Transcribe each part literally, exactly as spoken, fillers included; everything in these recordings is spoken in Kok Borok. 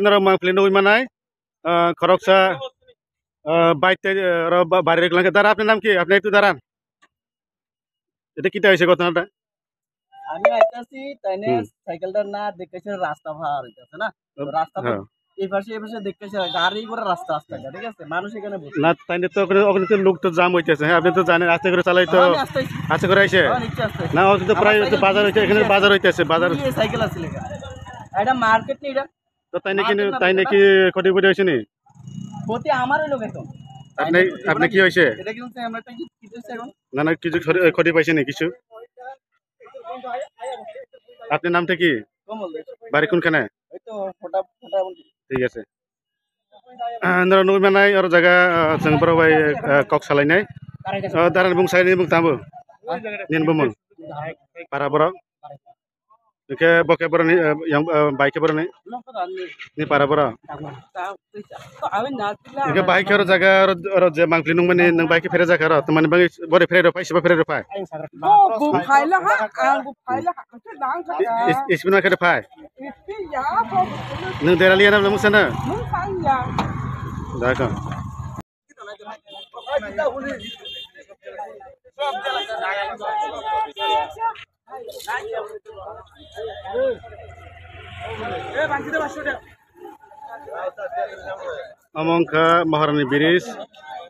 Norok mangpili nugwi manai, ah, khoroksa, ah, bike tei, ah, oro ba-, bari rwklang khe. Dara, apni nam ki? Apni ektu daran. Eta kita hoyse ghotona ta? আমি আইতাছি, তাইনে হুম। সাইকেলটা না দেখতেছে, রাস্তা ভার হইতাছে না? তো রাস্তা তো হ্যাঁ। এই পাশে, এই পাশে দেখতেছে, গাড়ি ঘোড়া রাস্তা আসতে, ঠিক আছে? মানুষ এখানে বসে। না, তাইনে তো ওখানে, ওখানে তো লোক তো জাম হইতেছে, হ্যাঁ, আপনি তো জানেন, আস্তে করে চালাই তো, আমি আস্তে আছি। আস্তে করে আইছে? হ্যাঁ, নিচে আস্তে আছি। না, ওখানে তো আমার প্রায় সাইকেল বাজার হইতে, এখানে আছে। বাজার হইতেছে, বাজার। এই সাইকেল আছে লেখা। এটা মার্কেট নেই, এটা তো তাই নাকি, মার্কেট না, তাই এটা নাকি ক্ষতি পড়ে হয়েছে নি? ক্ষতি আমার হইলো কেন? আপনি, আপনি কি হয়েছে? এটা কিন্তু আমরা একটা কি, কি হয়েছে এখন? না, না, কিছু ক্ষতি, ক্ষতি পাইছে নি কিছু? আপনার নামটা কি? কমল দে। বাড়ি কোনখানে? ওই তো ফোটা, ফোটা বলছি। ঠিক আছে। আহ, noro nugwi manai oro jaga, ah, chwng borok bai, ah, kok salainai. Karai kaisa. Ah, darani bung saini bung tamo. Ha? Nini bumung. Para borok. Hingke bo khe boroni, eh, yang, eh, bai khe boroni? Ni para boro? Hingke bai khe oro jaga oro, oro je mangpili nungmani nwng bai khe phere jakha oro, twmani bagwi bori phere rw phai, sibo phere rw phai? Bo, bo phaila ha, ang bo phaila ha, ang khe dang kha. Is-, is-, ismina khe phai? Ispi ya, bo. Nwng deraliya na mungsana? Mungsanya. Dakha. Omo wngkha Maharani Bridge,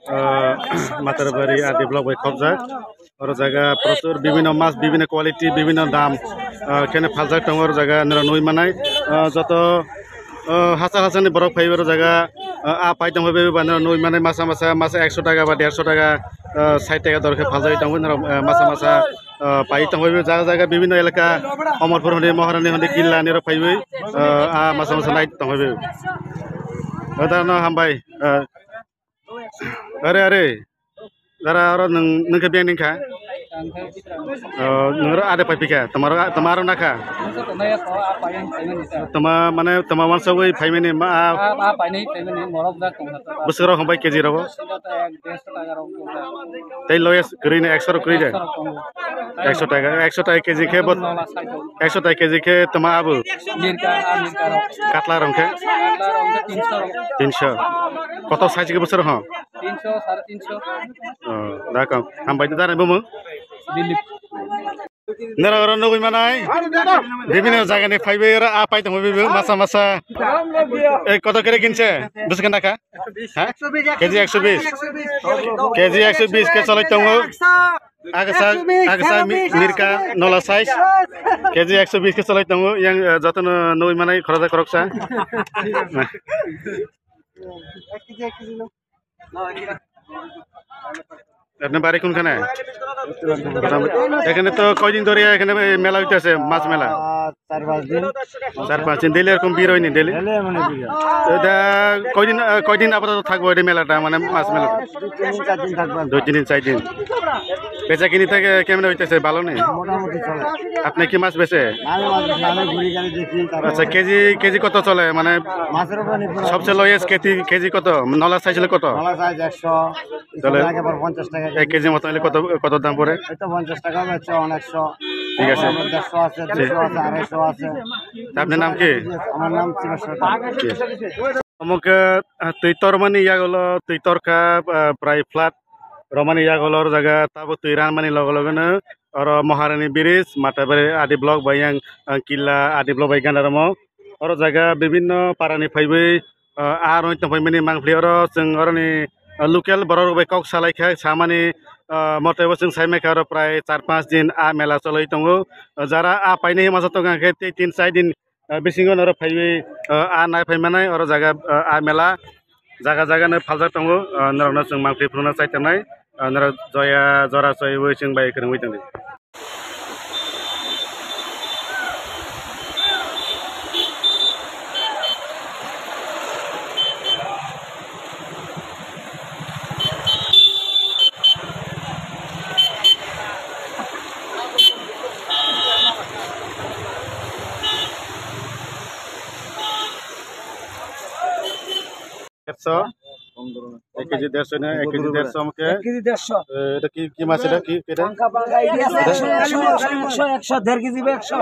ah, Matarbari R D block bai khobjak. Oro jaga prochur bibhinno mas, bibhinno quality, bibhinno dam, ah, kheno phaljak tongo oro jaga norok nugwi manai. Ah, joto, ah, hachal hachalni borok phaiwi oro jaga, ah, ah pai tongphaibai ba norok nugwi manai masa masa, masa ekso taka ba derso taka, ah, sait taka dor khe phaljagwi tongo norok, ah, masa masa, ah, pai tongphaibai jaga jaga bibhinno elaka Omorpur hwnwi Maharani hwnwi Killa nirok phaiwi, ah, ah masa masa nai tongphaibai. Oro no hambai, ah, Are, are. Dara oro nwng, nwng khe biyang ningkha? Oh, nwng oro ade pai phikha? Toma aro, toma aro nakha? Toma mane, toma wansugwi phaimani ma, a, bwswk rok hwnbai K G rogo? Tei lowest kwrwi no ekso rok kwrwi de? Ekso taka, ekso taka K G khe bo, ekso taka K G khe toma abo? Katla rok khe? Tinso. Kotor size khe bwswk rok hwn? Tinso, sare tinso. Oh, da kok. Hambai da, da, bumu? Dilip. Nara oro nugwi manai. Bibhinno jaga ni phaibai oro a pai tongbo bibhinno masa masa. Eh, koto kere kinse? Bwswk nakha? Ha? K G ekso bis. K G ekso bis khe cholai tongo. Agasa, agasa mi-, mirka nola size. K G ekso bis khe cholai tongo. Yang, eh, jotono nugwi manai khoroksa khoroksa. Ek kg, ek kg lo. আপনার বাড়ি কোনখানে? এখানে তো কয়দিন ধরে এখানে এই মেলা হইতেছে, মাছ মেলা? আহ, চার পাঁচ দিন। চার পাঁচ দিন, ডেইলি এরকম ভিড় হয়নি ডেইলি? ডেইলি এমনই ভিড় হয়। তো এটা কয়দিন, আহ, কয়দিন আপাতত থাকবো এটা মেলাটা, মানে মাছ মেলাটা? দুই তিন দিন, চার দিন থাকবো আর কি। দুই তিন দিন, চার দিন। বেচা কিনি থেকে কেমন হইতেছে, ভালো নেই? মোটামুটি চলে। আপনি কি মাছ বেচে? আমি মাছ বেচি, আমি ঘুরি গাড়ি দেখি, তারপর আচ্ছা, কেজি, কেজি কত চলে? মানে মাছের উপরে নির্ভর। সবচেয়ে লোয়েস্ট কেজি, কেজি কত? নলা চাইছিল কত? নলা চাইজ একশো, তাহলে একেবারে পঞ্চাশ টাকা এক কেজি। কেজি মতো হলে কত, কত দাম পড়ে? এই তো পঞ্চাশ টাকা বেচছে, অনেকশো। ঠিক আছে। আবার দেড়শো আছে, জি। দুশো আছে, আড়াইশো আছে। তা আপনার নাম কি? আমার নাম শিবেশ্বর Das. Omo khe, ah, twi tormani yagulo twi torkha, ah, prai flat romani yagulo oro jaga tabuk twi ranmani logo logono oro Maharani Bridge, Matarbari R D block bai yang, ah, Killa R D block bai gana romo. Oro jaga bibhinno parani phaiwi, ah, ah rwngwi tongphaimani mangpili oro chwng oroni, ah, local borok rok bai kok salai kha samani, ah, motebo chwng sai mankha oro prai char panch din ah mela cholwi tongo. Ah, jara ah painai masa tongkha khe tei tin char din ah, bisingo norok phaiwi, ah, ah nai phai manai oro jaga, ah, ah mela jaga jaga no phaljak tongo, ah, norok no chwng mangpili phunukna chai tongnai, ah, norok joya jora chaiwi chwng bai kwrwngwi tongdi. Ekso. এক কেজি দেড়শো না, এক কেজি দেড়শো আমাকে। এক কেজি দেড়শো। এ, এটা কি, কি মাছ এটা? কি, কি এটা? পাঙ্কা, পাঙ্কা, এই যে আছে, একশো, একশো, একশো, একশো, একশো, দেড় কেজি বা একশো।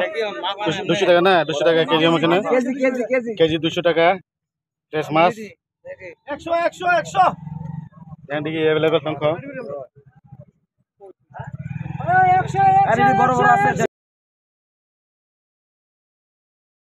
দুশো, দুশো টাকা না? দুশো টাকা কেজি আমাকে না? KG, KG, KG. কেজি দুশো টাকা। ফ্রেশ মাছ। একশো, একশো, একশো। এখান থেকে অ্যাভেলেবল সংখ্যা। এই একশো, একশো, আরে, বড় বড় আছে।